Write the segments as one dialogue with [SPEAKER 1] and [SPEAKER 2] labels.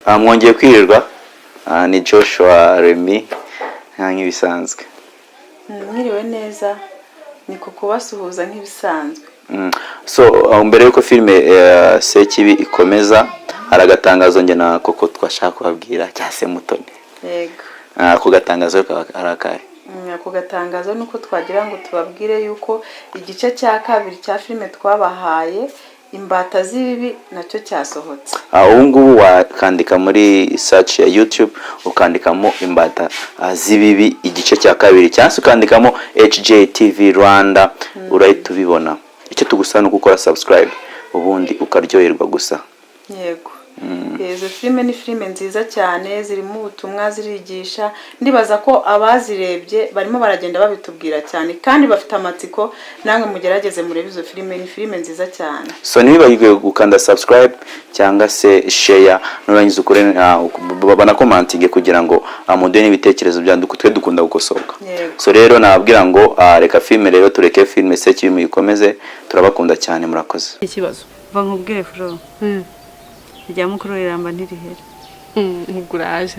[SPEAKER 1] Mwongeye kwirirwa. Ni Joshua Remy nk'ibisanzwe.
[SPEAKER 2] Mwiriwe neza, ni ku kubasuhuza nk'ibisanzwe.
[SPEAKER 1] So mbere yuko filime Sekibi ikomeza, hari agatangazo njye na Koko twashaka kubabwira, cyangwa se Mutoni.
[SPEAKER 2] Yego.
[SPEAKER 1] Ako gatangazo kaba ari akahe?
[SPEAKER 2] Ako gatangazo ni uko twagira ngo tubabwire yuko igice cya kabiri cya filime twabahaye, Imbata z'Ibibi, nacyo cyasohotse.
[SPEAKER 1] Ubu ngubu wakandika muri search ya YouTube, ukandikamo Imbata z'Ibibi igice cya kabiri, cyangwa se ukandikamo HJTV Rwanda, urahita ubibona. Icyo tugusaba ni ugukora subscribe, ubundi ukaryoherwa gusa.
[SPEAKER 2] Yego, izo filime ni filime nziza cyane, zirimo ubutumwa, zirigisha. Ndibaza ko abazirebye barimo baragenda babitubwira cyane kandi bafite amatsiko. Namwe mugerageze murebe izo filime, ni filime nziza cyane.
[SPEAKER 1] So ntiwibagirwe gukanda subscribe cyangwa se share, nurangiza ukore banakomantinge kugira ngo muduhe n'ibitekerezo byanyu, twe dukunda gukosoka. So rero nababwira ngo reka filime rero, tureke filime Sekibi muyikomeze. Turabakunda cyane, murakoze.
[SPEAKER 3] Ikibazo.
[SPEAKER 4] Va nkubwire, Furo, irya mukuru riramba ntirihera.
[SPEAKER 3] Ubwo uraje,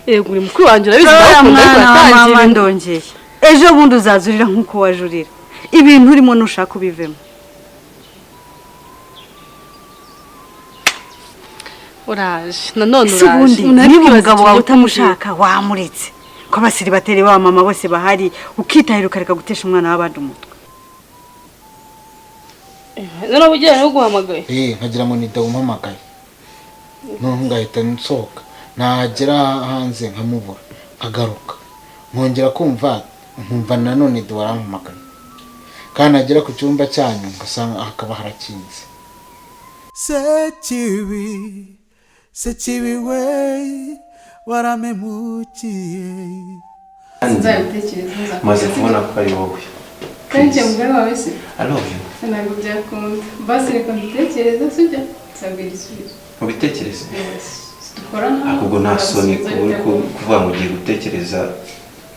[SPEAKER 3] yego, uri mukuru wanjye, urabizi.
[SPEAKER 4] Flora,
[SPEAKER 3] ndagukunda, ariko
[SPEAKER 4] mwana wa mama,
[SPEAKER 3] uratangira.
[SPEAKER 4] Ndongeye, ejo bundi uzazurira nk'uko wajurira. Ibintu urimo nushaka ubivemo.
[SPEAKER 3] Uraje nanone.
[SPEAKER 4] Si
[SPEAKER 3] Uraje.
[SPEAKER 4] ubundi
[SPEAKER 3] Umuntu ari
[SPEAKER 4] niba
[SPEAKER 3] kwibaza
[SPEAKER 4] umugabo wawe
[SPEAKER 3] ikintu ugiye
[SPEAKER 4] utamushaka, wamuretse, ko abasiribateri ba mama bose bahari, ukitahira, ukareka gutesha umwana w'abandi umutwe.
[SPEAKER 3] Kumbwira. Noneho ugiye no guhamagaye.
[SPEAKER 5] Nkagira ngo ni dawe umpamagaye, noneho ngahita nsohoka, nagera hanze nkamubura, nkagaruka nkongera kumva, nkumva nanone dawe arampamagaye, kandi nagera ku cyumba cyanyu ngasanga hakaba harakinze.
[SPEAKER 6] Sekibi, Sekibi we, waramemukiye.
[SPEAKER 7] Nzabitekereza.
[SPEAKER 8] Maze kubona ko ari wowe.
[SPEAKER 7] Kandi mugore wawe se?
[SPEAKER 8] I love you.
[SPEAKER 7] Ntabwo byakunda. Basi reka mbitekereze, sibyo? Nzabwira igisubizo.
[SPEAKER 8] Mubitekereze.
[SPEAKER 7] Yes. Dukorana.
[SPEAKER 8] Ahubwo nta soni kuba uri kuvuga ngo ugiye gutekereza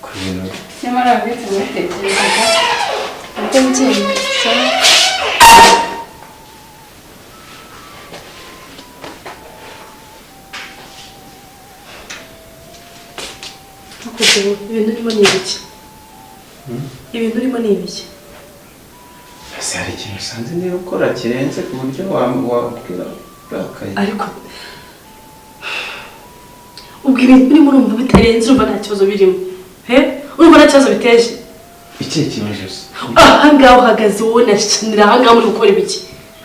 [SPEAKER 8] ku bintu?
[SPEAKER 7] Nyamara uretse mubitekerezaga, ariko ngiye, sawa.
[SPEAKER 3] Ibintu urimo ni ibiki? Ibintu urimo ni ibiki?
[SPEAKER 8] Ese hari ikintu usanze niba ukora kirenze ku buryo wabwira urakaye?
[SPEAKER 3] Ariko ubwo ibintu urimo urumva bitarenze, urumva nta kibazo birimo, he? Urumva nta kibazo biteje?
[SPEAKER 8] Ikihe kibazo se?
[SPEAKER 3] Aha ngaha uhagaze wowe na Shanira aha ngaha, muri gukora ibiki?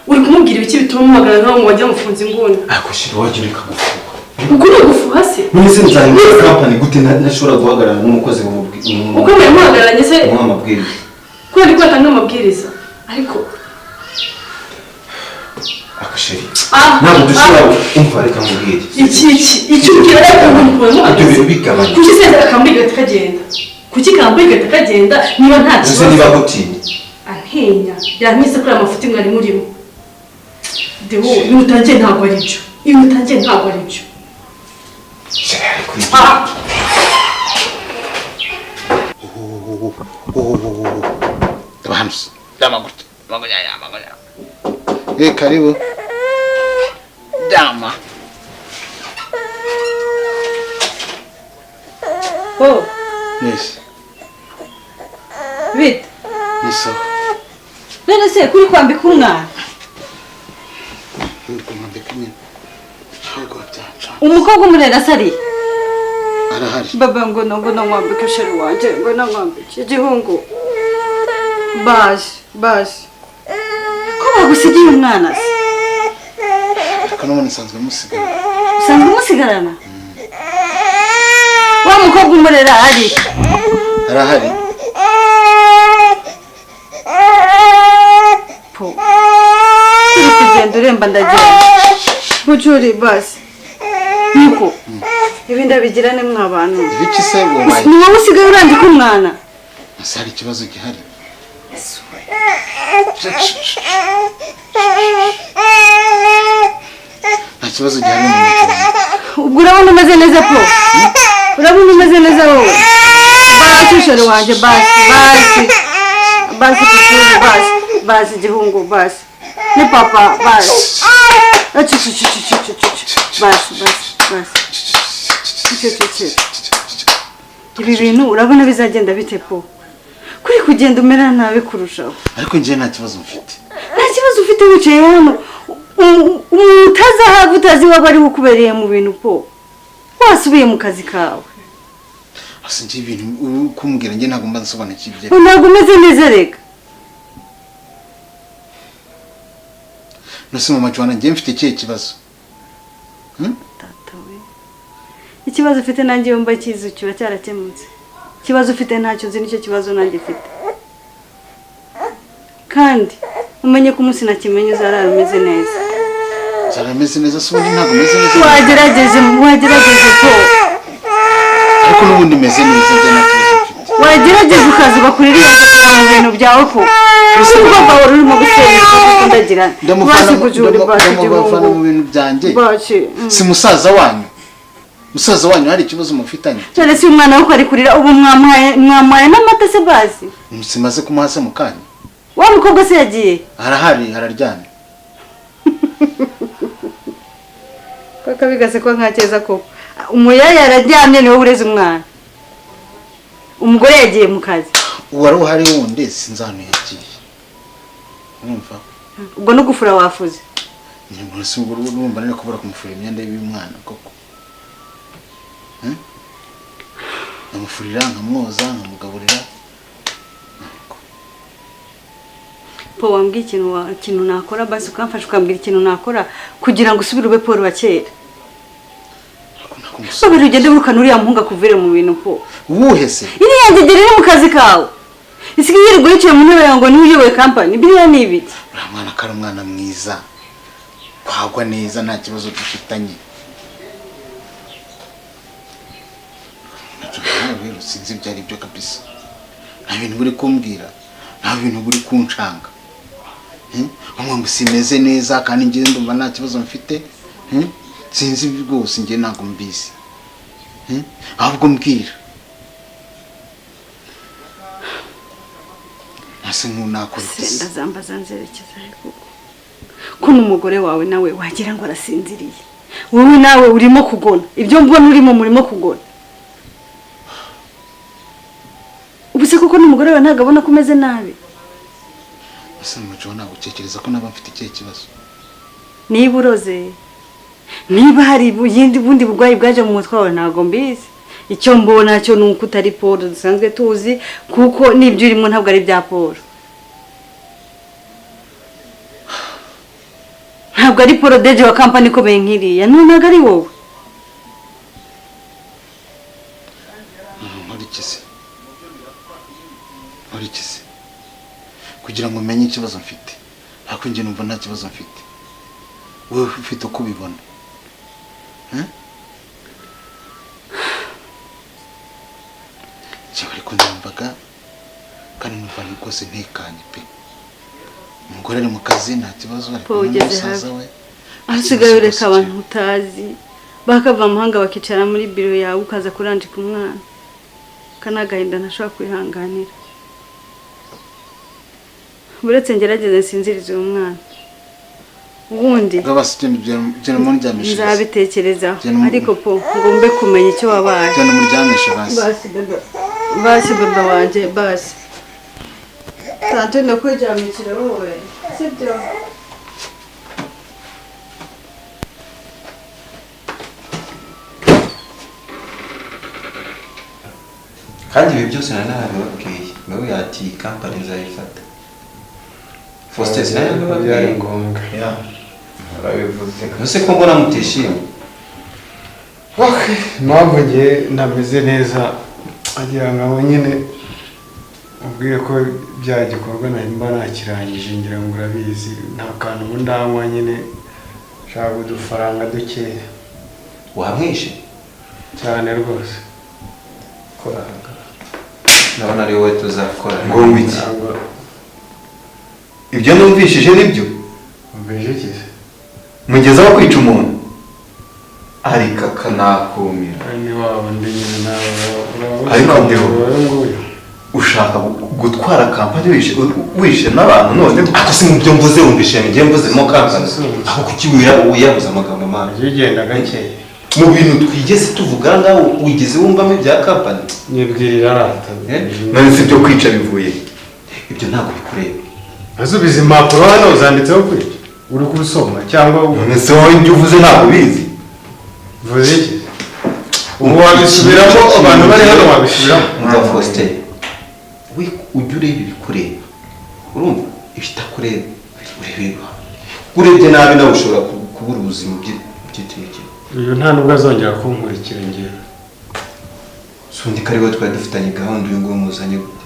[SPEAKER 3] Uri kumubwira ibiki bituma muhagarara nkaho ngo wajya mufunze inguni?
[SPEAKER 8] Ariko shira, wajya ureka gufuha.
[SPEAKER 3] Ubwo ni ugufuha se?
[SPEAKER 8] None se nzahindura company gute ntashobora guhagarara n'umukozi ngo
[SPEAKER 3] Uko mwari muhagararanye se?
[SPEAKER 8] muhe amabwiriza?
[SPEAKER 3] Kubera ko atanga amabwiriza, ariko
[SPEAKER 8] Ako chérie,
[SPEAKER 3] Ah,
[SPEAKER 8] ntabwo dushobora. Umva, reka nkubwire.
[SPEAKER 3] Iki icyo ubwira, ariko ubu ukuntu
[SPEAKER 8] Ibyo
[SPEAKER 3] muhagaze.
[SPEAKER 8] bintu bigabanya.
[SPEAKER 3] Kuki se akambuye gahita kagenda? Kuki kambuye gahita kagenda niba nta
[SPEAKER 8] Ese
[SPEAKER 3] kibazo?
[SPEAKER 8] niba agutinya?
[SPEAKER 3] Antinya? Yankize kuri aya mafuti mwari murimo. Deo, ibintu utangiye ntabwo ari byo, ibintu utangiye ntabwo ari byo.
[SPEAKER 8] Chérie, ari kwigira.
[SPEAKER 3] Ah!
[SPEAKER 5] Ndabahamse, dama gutya, dama gutya. Karibu, dama.
[SPEAKER 2] Oh.
[SPEAKER 5] Yes.
[SPEAKER 4] Bite?
[SPEAKER 5] Ni sawa.
[SPEAKER 4] None se kuri kwambika umwana?
[SPEAKER 5] Ndi kumwambika nyine, ntabwo byaca.
[SPEAKER 4] Umukobwa umurera asariye?
[SPEAKER 5] Arahari.
[SPEAKER 4] Baba, ngo nkwambike, chéri wanjye, ngo nkwambike igihungu. Baje baje, ko bagusigiye umwana se?
[SPEAKER 5] Ariko n'ubundi nsanzwe musigaye.
[SPEAKER 4] Usanzwe umusigarana? Wa mukobwa umurera ari?
[SPEAKER 5] Arahari.
[SPEAKER 4] Po, uri kugenda uremba, ndagenda bucuri. Basi niko ibi ndabigirane mwa bantu.
[SPEAKER 5] Ibiki se wabaye?
[SPEAKER 4] Ni wowe usigaye urambika umwana?
[SPEAKER 5] Ese hari ikibazo gihari? Nta kibazo gihari mu muryango.
[SPEAKER 4] Ubwo urabona umeze neza po? Urabona umeze neza wowe? Basi chéri wanjye, basi, basi, basi kushuri, basi, basi igihungu, basi ni papa, basi. Acu, cu, cu, cu, cu, cu, cu. Basi, basi, basi. Cecekera. Ibi bintu urabona bizagenda bite po? Kuri kugenda umera nabi kurushaho.
[SPEAKER 5] Ariko njye nta kibazo mfite.
[SPEAKER 4] Nta kibazo ufite, wicaye hano utazahava, utazi waba ari ukubereye mu bintu po. Wasubiye mu kazi kawe.
[SPEAKER 5] Asa njye ibintu uri kumbwira njye ntabwo mba nsobanukiwe ibyo.
[SPEAKER 4] Ntabwo umeze neza reka.
[SPEAKER 5] Nase mama Joanna, njye mfite ikihe kibazo?
[SPEAKER 4] Tata we. Ikibazo ufite nanjye yumva kizu kiba cyarakemutse. Ikibazo ufite ntacyo nzi, nicyo kibazo nanjye mfite. Kandi umenye ko umunsi nakimenye uzarara umeze neza.
[SPEAKER 5] Nzarara meze neza se ubundi ntabwo meze neza.
[SPEAKER 4] Wagerageje, wagerageje po.
[SPEAKER 5] Ariko n'ubundi meze neza, njye nta kibazo mfite.
[SPEAKER 4] Wagerageje ukaza ugakurira mu bintu byawe ko. Ugomba wari urimo gusenya ndagira.
[SPEAKER 5] Ndamuvana mu bintu byanjye. Si musaza wanyu. Musaza wanyu hari ikibazo mufitanye.
[SPEAKER 4] Cyane si umwana we ari kurira ubu mwamuhaye n'amata se basi.
[SPEAKER 5] Simaze kumuha se mukanya.
[SPEAKER 4] Wa mukobwa se yagiye?
[SPEAKER 5] Arahari, araryamye.
[SPEAKER 4] Kaka bigase ko nkakeza koko. Umuyaya araryamye niwe ureze umwana. Umugore yagiye mu kazi.
[SPEAKER 5] Uwari uhari wundi sinzi ahantu yagiye. Urumva?
[SPEAKER 4] Ubwo no gufura wafuze.
[SPEAKER 5] Urumva nari kubura kumufurira imyenda y'umwana koko. Namufurira, nkamwoza, nkamugaburira.
[SPEAKER 4] Po wambwiye ikintu nakora basi ukamfasha ukambwira ikintu nakora kugira ngo usubire ube Paul wa kera. Sobera ugende wirukana uriya muhungu akuvire mu bintu po.
[SPEAKER 5] Uwuhe se?
[SPEAKER 4] Iriya ngegera iri mu kazi kawe. Isigaye yirirwa yicaye mu ntebe yawe ngo niwe uyoboye company. Biriya ni ibiki?
[SPEAKER 5] Uriya mwana ko ari umwana mwiza. Kwagwa neza nta kibazo dufitanye. Rero sinzi ibyo ari byo kabisa. Nta bintu buri kumbwira, nta bintu buri kuncanga. Bamwe ngo simeze neza kandi njye ndumva nta kibazo mfite. Sinzi rwose njye ntabwo mbizi. Ahubwo mbwira. Ese nkunakora iki?
[SPEAKER 4] Ndazambaza nzerekeza kuko. Ko n'umugore wawe nawe wagira ngo arasinziriye. Wowe nawe urimo kugona. Ibyo mbona urimo murimo kugona. Ubuse koko n'umugore wawe ntabwo abona ko umeze nabi.
[SPEAKER 5] Ese muco ntabwo utekereza ko naba mfite ikihe kibazo?
[SPEAKER 4] Niba uroze, niba hari bundi burwayi bwaje mu mutwe wawe ntabwo mbizi. Icyo mbona cyo nuko utari Paul dusanzwe tuzi, kuko nibyo urimo ntabwo ari bya Paul. Ntabwo ari Paul Deje wa company ikomeye nkiriya, ntabwo ari wowe.
[SPEAKER 5] Nkurikize kugira ngo umenye ikibazo mfite. Ariko njye numva nta kibazo mfite. Wowe ufite uko ubibona. Njyewe ariko ndumvaga kandi numva rwose ntekanye pe. Umugore ari mu kazi nta kibazo, ari kumwe n'umusaza we.
[SPEAKER 4] Asigaye ureka abantu utazi bakava amahanga bakicara muri biro yawe ukaza kuranjika umwana. Kanagahinda ntashobora kwihanganira. Buretse ngerageze nsinzirize uyu mwana. Ubundi nzabitekerezaho, ariko po ngombe kumenya icyo wabaye. Basi baba wanjye basi. Tante ndakwiryamikira wowe. Sibyo?
[SPEAKER 8] Kandi ibi byose nanabibabwiye. Nawe yati company nzayifata. Faustin sinabibabwiye
[SPEAKER 9] ngombwa.
[SPEAKER 8] Yeah.
[SPEAKER 9] Arabivuze.
[SPEAKER 8] Nuse ko mbona mutishimye.
[SPEAKER 9] Okay, mpamvu ngiye ntameze neza agira ngo nyine ubwiye ko bya gikorwa nari mba nakirangije ngira ngo urabizi nta kantu ubu ndanywa nyine nshaka udufaranga dukeya.
[SPEAKER 8] Wamwishe?
[SPEAKER 9] Cyane rwose.
[SPEAKER 8] Koranga. Ndabona ari wowe tuzakora.
[SPEAKER 10] Ngo iki? Ibyo numvishije nibyo?
[SPEAKER 9] Numvishije iki?
[SPEAKER 10] Mugezaho kwica umuntu. Ariko akanakumira.
[SPEAKER 9] Ni wawe ndi nyine nawe.
[SPEAKER 10] Ariko ndiho. Ushaka gutwara kampani wishe n'abantu none
[SPEAKER 8] ako si mu byo mvuze wumvishe ngiye mvuze mo kampani aho kuki wiyabuza amagambo mana.
[SPEAKER 9] Ugenda gake.
[SPEAKER 8] Mu bintu twigeze tuvuga ngaho wigeze wumvamo ibya kampani?
[SPEAKER 9] Nyibwirira rata.
[SPEAKER 10] None se ibyo kwica bivuye?
[SPEAKER 8] Ibyo ntabwo bikureba.
[SPEAKER 9] Asubiza impapuro hano zanditseho kwica. Uri kubisoma cyangwa
[SPEAKER 10] None se wowe ibyo uvuze ntabwo ubizi?
[SPEAKER 9] Uvuze iki? Ubu wabisubiramo, abantu bari hano wabisubiramo.
[SPEAKER 8] Umva Faustin, we ujya ureba ibikureba, urumva ibitakureba urebe. Urebye nabi nawe ushobora kubura ubuzima by'itekero.
[SPEAKER 9] Uyu nta nubwo azongera kunkurikira ngewe.
[SPEAKER 8] Sundi kari we twari dufitanye gahunda, uyu nguyu muzanye gute?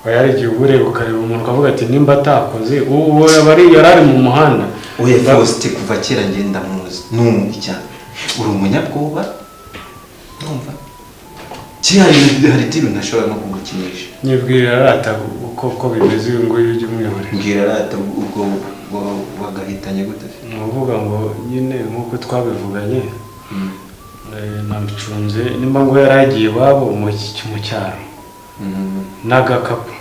[SPEAKER 9] Oya, hari igihe uba ureba ukareba umuntu ukavuga ati nimba atakoze uwo yari ari mu muhanda.
[SPEAKER 8] Oya Faustin, kuva kera ngenda muzi ni umubi cyane, uri umunyabwoba, urumva? Hari deal ntashobora no kugukinisha.
[SPEAKER 9] Nyibwirira rata uko bimeze uyu nguyu ujya umwihorera.
[SPEAKER 8] Mbwira rata ubwo wagahitanye gute?
[SPEAKER 9] Ni ukuvuga ngo nyine nk'uko twabivuganye, namucunze nimba ngo yari agiye iwabo mu cyaro n'agakapu.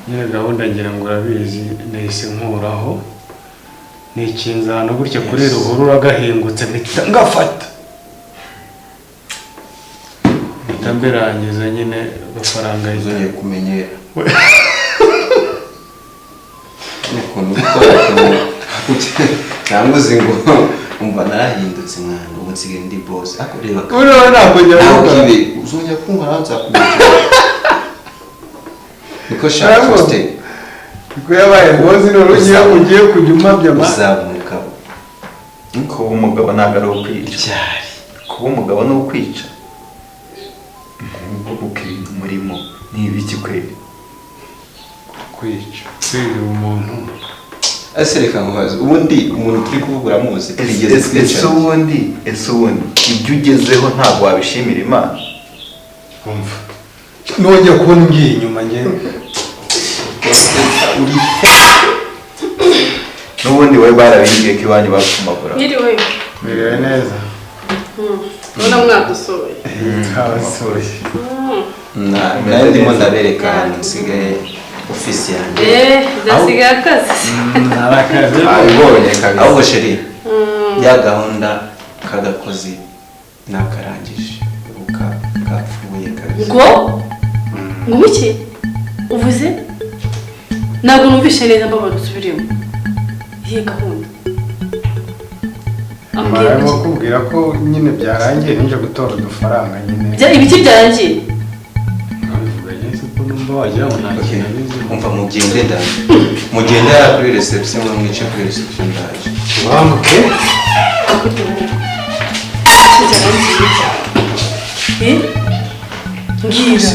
[SPEAKER 9] Nyine gahunda ngira ngo urabizi, nahise nkuraho nikinze ahantu gutya kuri ruhurura gahingutse mpita ngafata. Mpita mbirangiza nyine agafaranga
[SPEAKER 8] uzongeye kumenyera. Ukuntu ukora cyangwa uzi ngo umva narahindutse mwana, ubu nsigaye ndi boss. Ariko reba
[SPEAKER 9] Uriya ntabwo njya gukora.
[SPEAKER 8] Uzongera kunkora nzakumenya. Niko shaka Faustin.
[SPEAKER 9] Niko yabaye boss none ugiye kujya umabya ma.
[SPEAKER 8] Uzaba umugabo.
[SPEAKER 10] Kuba umugabo ntabwo ari ukwica. Kuba umugabo ni ukwica. Nk'ubwo ukiri umurimo ni ibiki kweli?
[SPEAKER 9] Kwica. Kwica umuntu.
[SPEAKER 8] Ese reka nkubaze, ubundi umuntu turi kuvuga uramuzi?
[SPEAKER 10] Ese ubundi ibyo ugezeho ntabwo wabishimira Imana?
[SPEAKER 9] Umva. Nongeye kubona ngiye inyuma nge.
[SPEAKER 8] Uri
[SPEAKER 10] n'ubundi wowe barabingiye ko iwanyu bapfumagura.
[SPEAKER 3] Mwiriwe.
[SPEAKER 9] Mwiriwe neza.
[SPEAKER 3] Ubona mwadusoye.
[SPEAKER 9] Twabasuye.
[SPEAKER 8] Na ndimo ndabereka ahantu nsigaye ofisi yanjye.
[SPEAKER 3] Ndasigaye akazi.
[SPEAKER 9] Narakaze.
[SPEAKER 8] Abibonye kabisa. Ahubwo sheri, ya gahunda kagakozi nakarangije. Ubu kapfuye kabisa.
[SPEAKER 3] Ngo iki? Uvuze? Ntabwo numvishe neza mbabara usubiremo. Iyi gahunda.
[SPEAKER 9] Barimo kubwira ko nyine byarangiye ninjye gutora udufaranga nyine.
[SPEAKER 3] Ibiki byarangiye?
[SPEAKER 8] Umva mugende da. Mugende kuri reception mwice kuri reception ndaje.
[SPEAKER 9] Bambuke.
[SPEAKER 3] Ngira.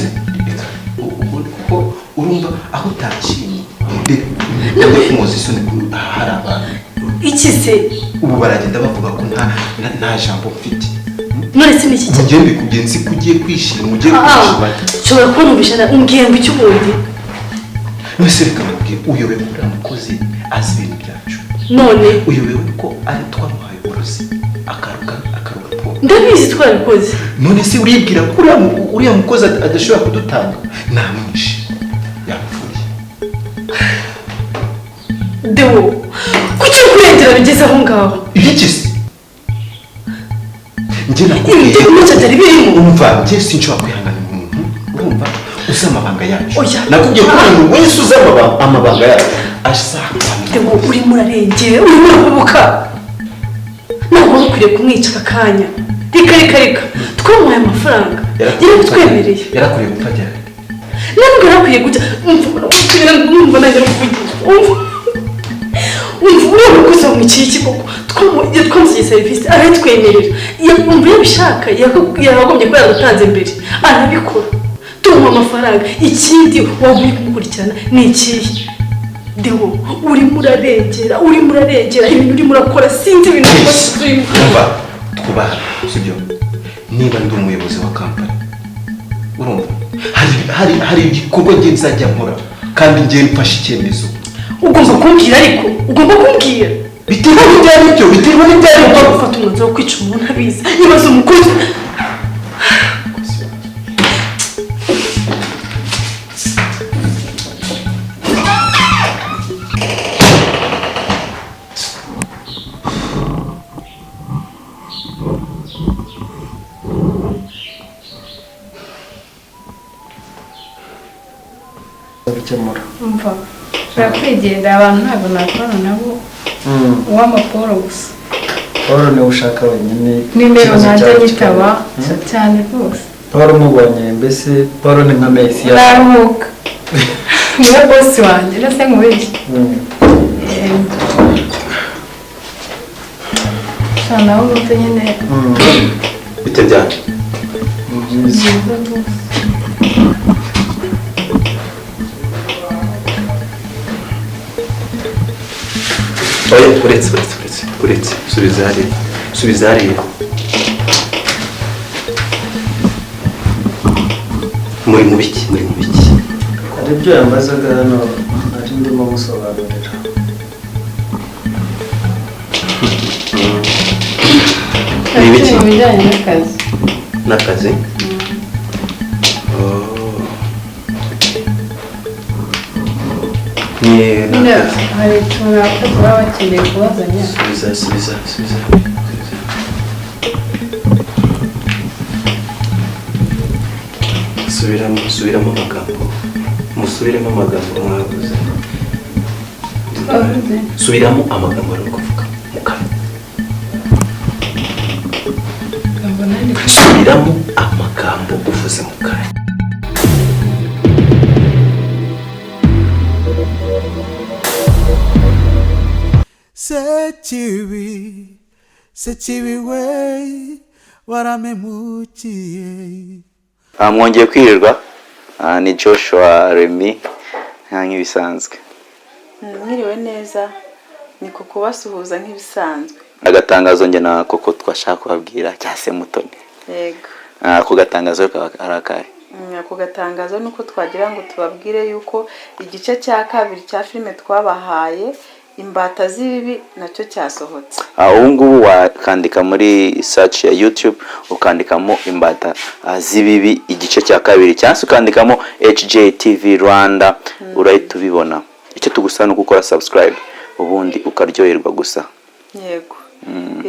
[SPEAKER 8] Kuko urumva aho utashimye. Reka kumuzi isoni hari abantu.
[SPEAKER 3] Iki se?
[SPEAKER 8] Ubu baragenda bavuga ko nta jambo mfite.
[SPEAKER 3] None se ni iki?
[SPEAKER 8] Mugende kugenzi kugiye kwishima, ugiye kwishima.
[SPEAKER 3] Nshobora kubona ubishana umbwiye ngo icyo ubundi.
[SPEAKER 8] None se reka mubwire uyobewe ko uriya mukozi azi ibintu byacu.
[SPEAKER 3] None
[SPEAKER 8] uyobewe ko ari twamuhaye uburozi akaruka Paul.
[SPEAKER 3] Ndabizi twarabikoze.
[SPEAKER 8] None se uribwira ko uriya mukozi adashobora kudutanga? Namwishe. Yapfuye.
[SPEAKER 3] Deo, kuki uri kurengera bigeze aho ngaho?
[SPEAKER 8] Ibiki se? Njye nakubwiye umva njye sinshobora kwihangana umuntu urumva uzi amabanga yacu. Nakubwiye ko umuntu wese uzi amabanga yacu azapfa.
[SPEAKER 3] Deo, urimo urarengera, urimo urahubuka. Ntabwo wari ukwiriye kumwica aka kanya. Reka twamuhaye amafaranga yarabitwemereye.
[SPEAKER 8] Yarakwiriye gupfa ryari?
[SPEAKER 3] Ntabwo yarakwiriye gupfa. Umva nanjye kuvugisha. Umva uriya mukozi wamwiciye iki koko? Twamusigiye serivisi arayitwemerera. Umva yabishaka yakagombye kuba yaradutanze mbere arabikora. Tumuha amafaranga. Ikindi waba uri kumukurikirana ni ikihe? Deo, urimo urarengera ibintu urimo urakora sinzi ibintu urimo.
[SPEAKER 8] Umva twubaha sibyo? Niba ndi umuyobozi wa kampani urumva hari igikorwa njye nzajya nkora kandi njye mfashe icyemezo.
[SPEAKER 3] Ugomba kumbwira ariko ugomba kumbwira
[SPEAKER 8] biterwa n'ibyo ari byo biterwa n'ibyo ari byo.
[SPEAKER 3] Gufata umwanzuro wo kwica umuntu abizi ibibazo umukozi.
[SPEAKER 11] Turagikemura.
[SPEAKER 7] Umva, nshaka kwigendera, abantu ntabwo nakorana nabo. Uw'amaporo gusa.
[SPEAKER 11] Paul niwe ushaka wenyine.
[SPEAKER 7] Nimero
[SPEAKER 11] Ikibazo
[SPEAKER 7] ntajya
[SPEAKER 11] cyawe
[SPEAKER 7] nyitaba. Cyane rwose.
[SPEAKER 11] Paul umubonye, mbese Paul ni nka Mesiya.
[SPEAKER 7] Naruhuka, niwe boss wanjye, ndetse nkubeshye. Sha, nawe umuto nyine.
[SPEAKER 8] Bite byanyu?
[SPEAKER 11] Ni byiza.
[SPEAKER 7] Byiza rwose.
[SPEAKER 8] Oya, uretse, uretse, uretse, uretse, subiza hariya, subiza hariya. Muri mu biki? Muri mu biki?
[SPEAKER 11] Hari ibyo yambazaga hano, nari ndimo musobanurira.
[SPEAKER 8] Ni ibiki?
[SPEAKER 7] Mu bijyanye n'akazi.
[SPEAKER 8] N'akazi? Oh. Ni
[SPEAKER 7] Nyine
[SPEAKER 8] n'akazi.
[SPEAKER 7] hari utuntu abakozi baba bakeneye kubazanya.
[SPEAKER 8] Subiza, subiza, subiza, subiza. Subiramo, subiramo amagambo, musubiremo amagambo mwavuze.
[SPEAKER 7] Twavuze.
[SPEAKER 8] Subiramo amagambo uri kuvuga mu kanwa.
[SPEAKER 7] Ntabwo nari
[SPEAKER 8] Subiramo amagambo uvuze mu kanwa.
[SPEAKER 6] Sekibi, Sekibi we, waramemukiye.
[SPEAKER 1] Mwongeye kwirirwa. Ni Joshua Remy nk'ibisanzwe.
[SPEAKER 2] Mwiriwe neza, ni ku kubasuhuza nk'ibisanzwe.
[SPEAKER 1] Agatangazo njye na Koko twashaka kubabwira, cyangwa se Mutoni.
[SPEAKER 2] Yego.
[SPEAKER 1] Ako gatangazo kaba ari akahe?
[SPEAKER 2] Ako gatangazo ni uko twagira ngo tubabwire yuko igice cya kabiri cya filime twabahaye, Imbata z'Ibibi, nacyo cyasohotse.
[SPEAKER 1] Ubu ngubu wakandika muri search ya YouTube, ukandikamo Imbata z'Ibibi igice cya kabiri, cyangwa se ukandikamo HJTV Rwanda, urahita ubibona. Icyo tugusaba ni ugukora subscribe, ubundi ukaryoherwa gusa.
[SPEAKER 2] Yego.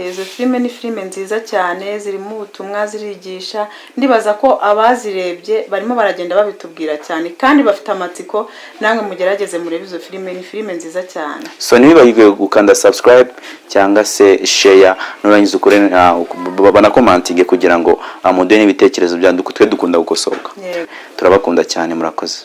[SPEAKER 2] Izo filime ni filime nziza cyane, zirimo ubutumwa, zirigisha. Ndibaza ko abazirebye barimo baragenda babitubwira cyane kandi bafite amatsiko. Namwe mugerageze murebe izo filime, ni filime nziza cyane.
[SPEAKER 1] So ntibibagirwe gukanda subscribe cyangwa se share, nurangiza ukore banakomantinge kugira ngo muduhe n'ibitekerezo byanyu, twe dukunda gukosoka.
[SPEAKER 2] Yego.
[SPEAKER 1] Turabakunda cyane, murakoze.